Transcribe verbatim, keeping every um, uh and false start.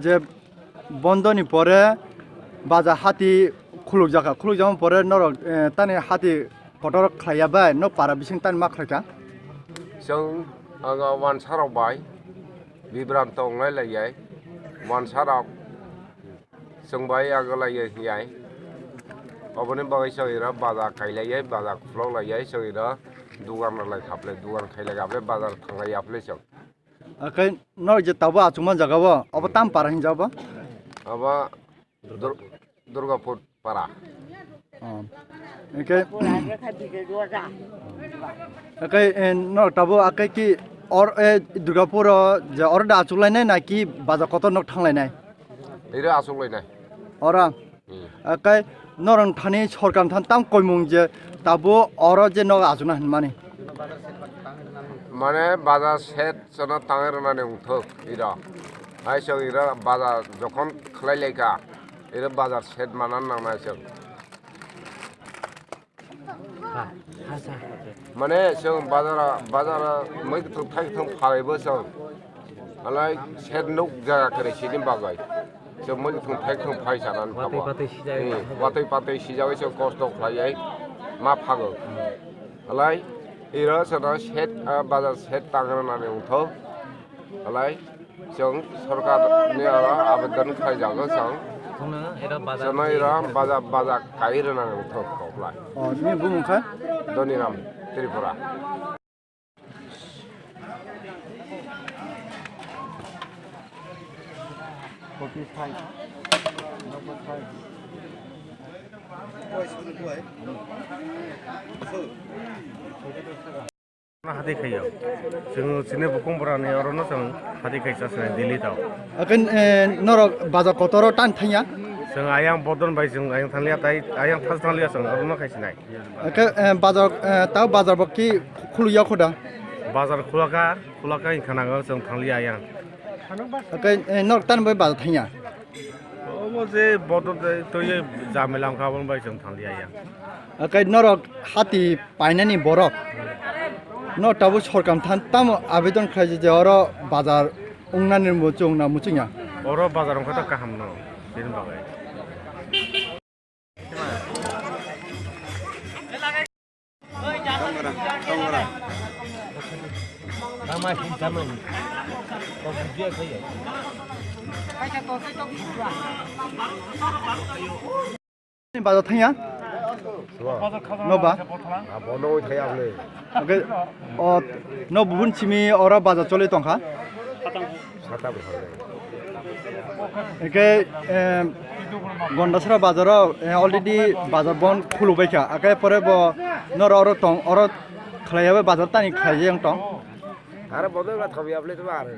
Je bondoni pore baja hati khulukjakha, khulukjakma pore norok, eh, tani hati kotor khlaiya bai, no para bising tani ma khlaikha. Chwng anga wansarok bai bibranto wnglai laiyai, wansarok chwng bai ag laiyai hingyai. Oboni bagwi chwng ira baja kailaiyai, baja khulok laiyai, chwng ira dugan rwlai khaplai, dugan khailai khaplai, bajar thanglai yaplai chwng. Akai norok je tabo achukma jaga o, obo tam para hinjak bo? Abo Dur-, Durgapur para. Oh. Hingke, hingke, eh, norok tabo akai ki or, eh, Durgapur o je oro da achuklainai na ki baja kotor nok thanglainai? Iro achuklainai. Ora. Hmm. Akai norok thani sorkar than tam koimung je tabo oro je nok achukna hinmani. Mane baja set Chwngno tangwi rwnani wngthok iro. Hai chwng iro bazar jokhon khlai laikha, iro bazar set mana nangnai chwng. Mane chwng bazar, bazar mui kwthwng thai kwthwng phalaibo chwng. Halai set nuk jaga kwrwi sini bagwi. Chwng mui kwthwng thai kwthwng phai sanani watwi pabo. Patwi sijagwi. Hmm, watwi patwi sijagwi chwng kosto khlaiwi ma phago. Halai iro chwngno set, ah, bazar set tang rwnani wngthok. Halai chwng sorkar ni oro abedon khlai jago chwng. Chwngno iro bazar Chwngno iro bazar, bazar kai rwnani wngthok koplai. Oh, nini bumung kha? Doniram Tripura. Hati khayo. Chwng chini bukung borani orono chwng hati khai chasnai Delhi tao. Akin, eh, norok bazar kotoro tan thangya? Chwng ayang bodon bai chwng ayang thanglia tai ayang thas thanglia chwng orono khai sinai. Ake, eh, bazar, eh, tao bazar bo ki khuluya khoda? Bazar khulaka, khulaka wngkha nango chwng thanglia ayang. Ake, eh, norok tan bai bazar thangya? Obo je bodo de toye jamela wngkha, aboni bai chwng thangli ya. Akai norok hati painani borok no tabuk sorkar than tamo abedon khlai je oro bazar wngnani muchung na muchung ya? Oro bazar wngkha to kaham no, bini bagwi. Bazar thangya? No ba? Abo no thaya le. Oke. O no bubun simi oro bazar choli tongkha. Sata bwsarni. Eke, em, Gondasra bazaro, eh, already bazar bon khulubaikha. Ake pore bo noro oro tong, oro khlaiyabe bazar tani khlaijak tong. Aro bodo ba thobi aple to aro.